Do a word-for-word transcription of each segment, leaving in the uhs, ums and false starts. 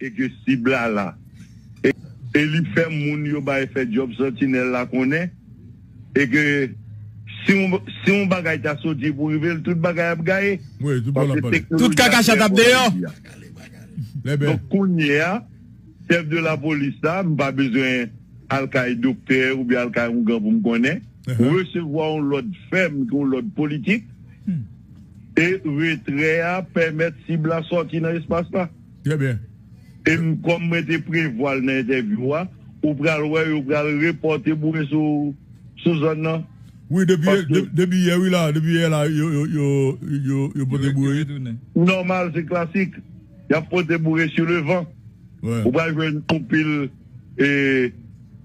e ke sib la la. E, e li fè moun yo bay fè djòb santinèl la konnen, e ke si yon, si yon bagay ta soti pou rive l, tout bagay ap gaye. Wi, tout bon ap pale. Tout kaka chat ap deyò. Donk, kounye a, chèf de la polis la, m pa bezwen al kay doktè oubyen al kay yon gran pou m konnen. Resevwa yon lòd fèm, yon lòd politik, e retrè a pèmèt sib la sòti nan espas la. Trè byen. E m, kòm mwen te prevwa l nan entèvyou a, ou pral wè, yo pral repòte boure sou, sou zòn nan. Wi, depi, de-, depi yè, wi, la, depi yè, la, yo, yo, yo, yo, yo pote boure. Nòmal, se klasik. Y ap pote boure sou levan. Ou pral jwenn anpil, e,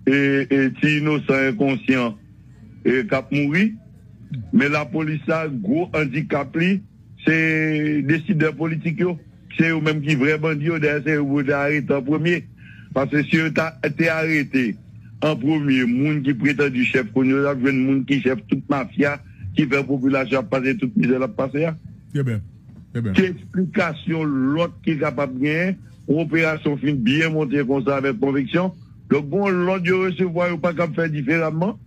e, e, ti inosan enkonsyan, e, k ap mouri. Men lapolis la, gwo andikap li, se desidè politik yo. Se yo menm ki vrè bandi yo, dayè se yo pou te arete an premye. Paske si yo ta, te arete an premye moun ki pretandi chèf kounye a, yo t ap jwenn moun ki chèf tout mafya, ki fè popilasyon ap pase tout mizè l ap pase a. Trè byen. Trè byen. Ki eksplikasyon lòt ki kapab genyen, yon operasyon fin byen monte konsa avèk konviksyon, donk, gon lòd yo resevwa, yo pa kab fè diferaman.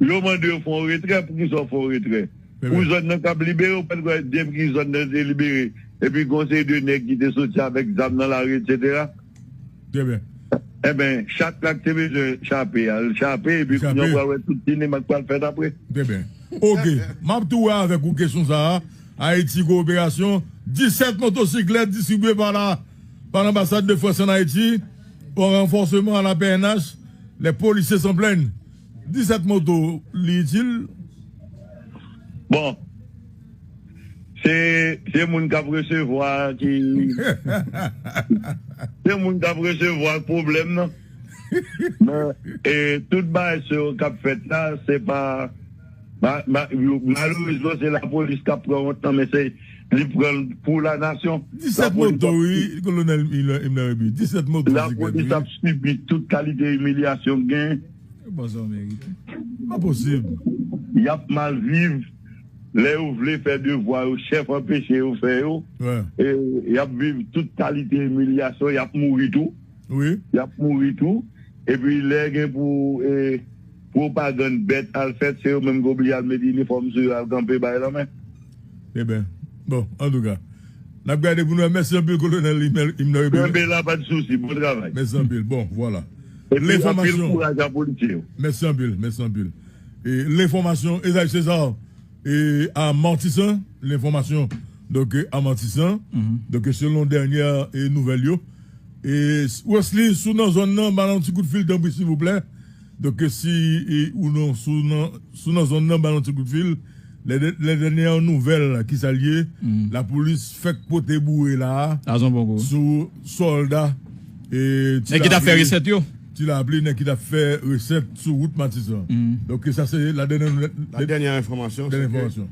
Yo mande yo fè yon retrè, poukisa w fè yon retrè? Pou zòn nan kab libere, ou pa t kwè depi zòn nan te libere, epi gon seri de nèg ki te soti avèk zam nan lari, etsetera. Trè byen. Enben, chat la k te bezwen chape a, l chape, epi kounye a w pral wè tout sinema k pral fèt apre. Trè byen. Oke, m ap tou wè avèk ou kesyon sa a. Ayiti Kooperasyon, disèt motosiklèt distribye pa la, pa lanbasad de Frans an Ayiti, an ranfòsman a la P N H, les policiers s'en plaignent. Disèt moto, li itil? Bon, se, se moun k ap resevwa ki, se moun k ap resevwa k pwoblèm nan. Men, e, tout bagay sa yo k ap fèt la, se pa, ma, ma, yo, malerezman, se lapolis k ap pran wont nan, men se, li pran l pou lanasyon. Disèt moto, wi, kolonèl Imler Rébu. Disèt moto, lapolis ap sibi tout kalite imilyasyon k gen. Bon, sa w merite. Pa posib. Y ap mal viv. Lè yo vle fè devwa yo, chèf anpeche yo fè yo. E, y ap viv tout kalite imilyasyon, y ap mouri tou. Wi. Y ap mouri tou. Epi lè gen pou, e, pwopagann bèt al fèt, se yo menm ki oblije al mete inifòm sou yo, al kanpe bay lanmè. Trè byen. Bon, antouka, n ap gade pou nou wè. Mèsi anpil, kolonèl Imler Rébu. Kenbe la, pa de souci. Bon travay. Mèsi anpil. Bon, vwala. Epi, anpil kouraj a polisye yo. Mèsi anpil, mèsi anpil. E, lenfòmasyon, Esaü César, e, a Matisan, lenfòmasyon, donk, e, a Matisan, donk, e, selon dènyè, e, nouvèl yo. E, Wesley, si w nan zòn nan, ba n yon ti kout fil, tanpri, silvouplè. Donk, e, si, e, ou nan, si w nan, si w nan zòn nan, ba n yon ti kout fil. Lè dè-, lè dènyè nouvèl la, ki sa l ye, lapolis fèk pote boure la a sou sòlda, e, Ti Lapli, nèg ki t ap fè resèt yo. Ti Lapli, nèg ki t ap fè resèt sou wout Matisan. Donk, sa se la dènyè, la dènyè enfòmasyon, se ke,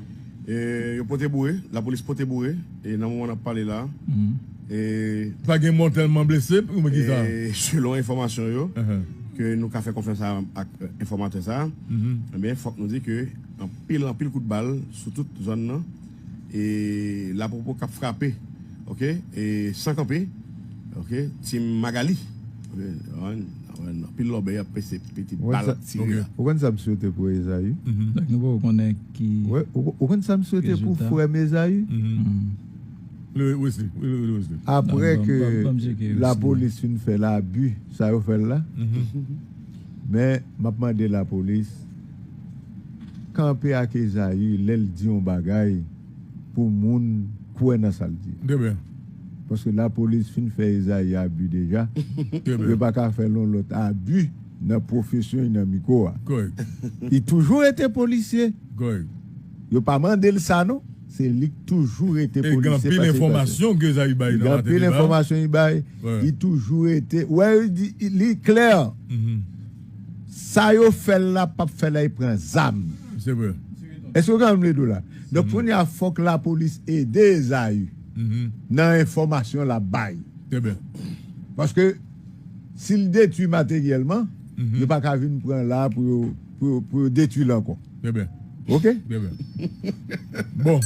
e, yo pote boure, lapolis pote boure, e nan moman n ap pale la, e pa gen mò tèlman blese, oubyen ki sa? E selon enfòmasyon yo, ke nou ka fè konfyans a, ak, e, enfòmatè sa a, ebyen, fòk nou di ke anpil, anpil kout bal sou tout zòn nan, e lapwopo k ap frape, oke, e san kanpe, oke, Team Magali, oke, anpil lòbèy ap pese pete bal ap tire la. Ou konn sa m swete pou Esaü? Donk, nou poko konnen ki rezilta. Ou konn sa m swete pou frè m Esaü? Wi, wi, wi, wi, wi. Apre ke lapolis fin fè labi sa yo fè l la, men m ap mande lapolis kanpe ak Esaü lè l di yon bagay pou moun kwè nan sa l di. Trè byen. Paske lapolis fin fè Esaü abi deja. Trè byen. Yo pa ka fè l yon lòt abi nan pwofesyon li, nan mikwo a. Kòrèk. Li toujou rete polisye. Kòrèk. Yo pa mande l sa non. Se li k toujou rete polisye. E gen anpil enfòmasyon ke Esaü bay nan maten deba. Gen anpil enfòmasyon li bay. Li toujou rete. Wè, li, li klè. Sa yo fè l la, p ap fè l la, li pran zam. Se vre. Èske w konprann m vle di w la? Donk, kounye a, fòk lapolis ede Esaü nan enfòmasyon l ap bay. Trè byen. Paske, si l detwi materyèlman, yo pa ka vin pran l la pou yo, pou yo, pou yo detwi l ankò. Trè byen. Oke? Trè byen. Bon,